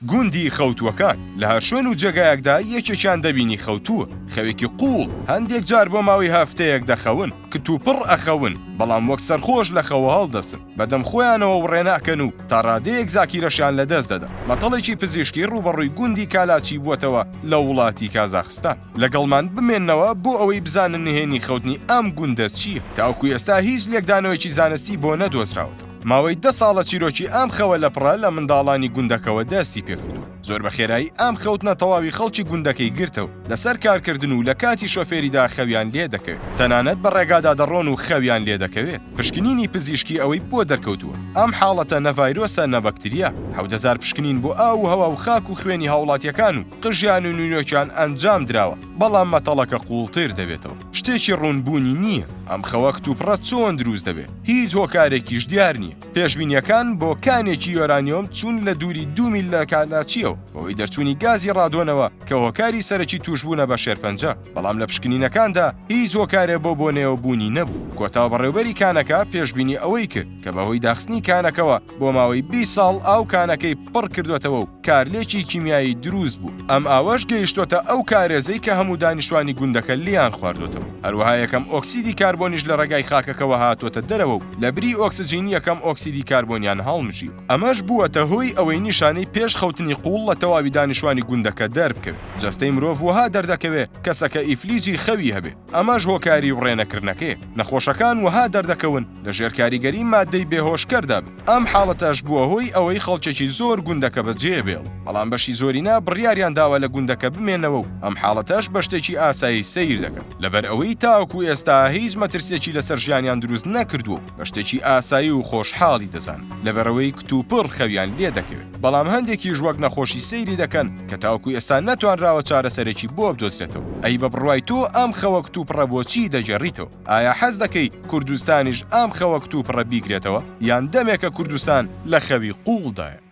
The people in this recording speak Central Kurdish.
گوندی خەوتووەکان، لە هەر شوێن و جێگایەکدا یەکێکیان دەبینی خەوتووە، خەوێکی قووڵ، هەندێک جار بۆ ماوەی هەفتەیەک دەخەون، کتوپڕ ئەخەون، بەڵام وەک سەرخۆش لە خەوە هەڵدەسن، بەدەم خۆیانەوە وڕێنە ئەکەن و تا ڕادەیەک زاکیرەشیان لەدەست دەدەن. مەتەڵێکی پزیشکی ڕووبەڕووی گوندی کالاچی بووەتەوە لە وڵاتی کازاخستان. لەگەڵمان بمێننەوە بۆ ئەوەی بزانن نهێنی خەوتنی ئەم گوندە چییە، تاوەکو ئێستا هیچ لێکدانەوەیەکی زانستی بۆ نەدۆزراوەتەوە. ماوەی دە ساڵە چیرۆکی ئەم خەوە لەپڕە لە منداڵانی گوندەکەوە دەستی پێکردووە. زۆر بە خێرایی ئەم خەوتنە تەواوی خەڵکی گوندەکەی گرتەوە. لەسەر کارکردن و لە کاتی شۆفێریدا خەویان لێ دەکەوێت. تەنانەت بە ڕێگادا دەڕۆن و خەویان لێ دەکەوێت. پشکنینی پزیشکی ئەوەی بۆ دەرکەوتووە ئەم حاڵەتە نە ڤایرۆسە نە بەکتریا. 7000 پشکنین بۆ ئاو و هەوا و خاک و خوێنی هاوڵاتییەکان و قژیان و نینۆکیان ئەنجام دراوە، بەڵام مەتەڵەکە قووڵتر دەبێتەوە. شتێکی ڕوون بوونی نییە. ئەم خەوە کتوپڕە چۆن دروست دەبێت؟ هیچ هۆکارێکیش دیار نییە. پێشبینییەکان بۆ کانێکی یۆرانیۆم چوون لە دووری دوو میل لە کالاچییەوە بەهۆی دەرچوونی گازی ڕادۆنەوە کە هۆکاری سەرەکی تووشبوونە بە شێرپەنجە، بەڵام لە پشکنینەکاندا هیچ هۆکارێ بەو بۆنەیەوە بوونی نەبوو. کۆتا بەڕێوبەری کانەکە پێشبینی ئەوەی کرد کە بەهۆی داخستنی کانەکەوە بۆ ماوەی 20 ساڵ ئاو کانەکەی پڕ کردۆتەوە و کارلێکی کیمیایی دروست بوو، ئەم ئاوەش گەیشتۆتە ئەو کارێزەی کە هەموو دانیشتوانی گوندەکە لێیان خواردۆتەوە. هەروەها یەکەم ئۆکسیدی کاربۆنیش لە ڕێگای خاکەکەوە هاتۆتە دەرەوە و لە بری ئۆکسجین یەکەم ئۆکسیدی کاربۆنیان هەڵمژیوە. ئەمەش بووەتە هۆی ئەوەی نیشانەی پێش خەوتنی قووڵ لە تەواوی دانیشوانی گوندەکە دەربکەوێت. جەستەی مرۆڤ وەها دەردەکەوێت کەسەکە ئیفلیجی خەوی هەبێت، ئەمەش هۆکاری وڕێنەکردنەکەیە. نەخۆشەکان وەها دەردەکەون لە ژێر کاریگەری ماددەی بێهۆشکەردا بن. ئەم حاڵەتەش بووە هۆی ئەوەی خەڵکێکی زۆر گوندەکە بەجێ بێڵن، بەڵام بەشی زۆرینە بڕیاریان داوە لە گوندەکە بمێنەوە و ئەم حاڵەتەش بە شتێکی ئاسایی سەیر دەکەن، لەبەر ئەوەی تاوەکو ئێستا هیچ مەترسیەکی لەسەر ژیانیان دروست نەکردووە و بە شتێکی ئاسایی و خۆشحاڵی دەزانن، لەبەرئەوەی کتوپڕ خەویان لێدەکەوێت، بەڵام هەندێکیش وەک نەخۆشی سەیری دەکەن کە تاوەکو ئێستا نەتوانراوە چارەسەرێکی بۆ بدۆزرێتەوە. ئەی بە بڕوای تۆ ئەم خەوە کتوپڕە بۆچی دەگێڕیتەوە؟ ئایا حەز دەکەی کوردستانیش ئەم خەوە کتوپڕە بیگرێتەوە؟ یان دەمێکە کوردستان لە خەوی قووڵدایە؟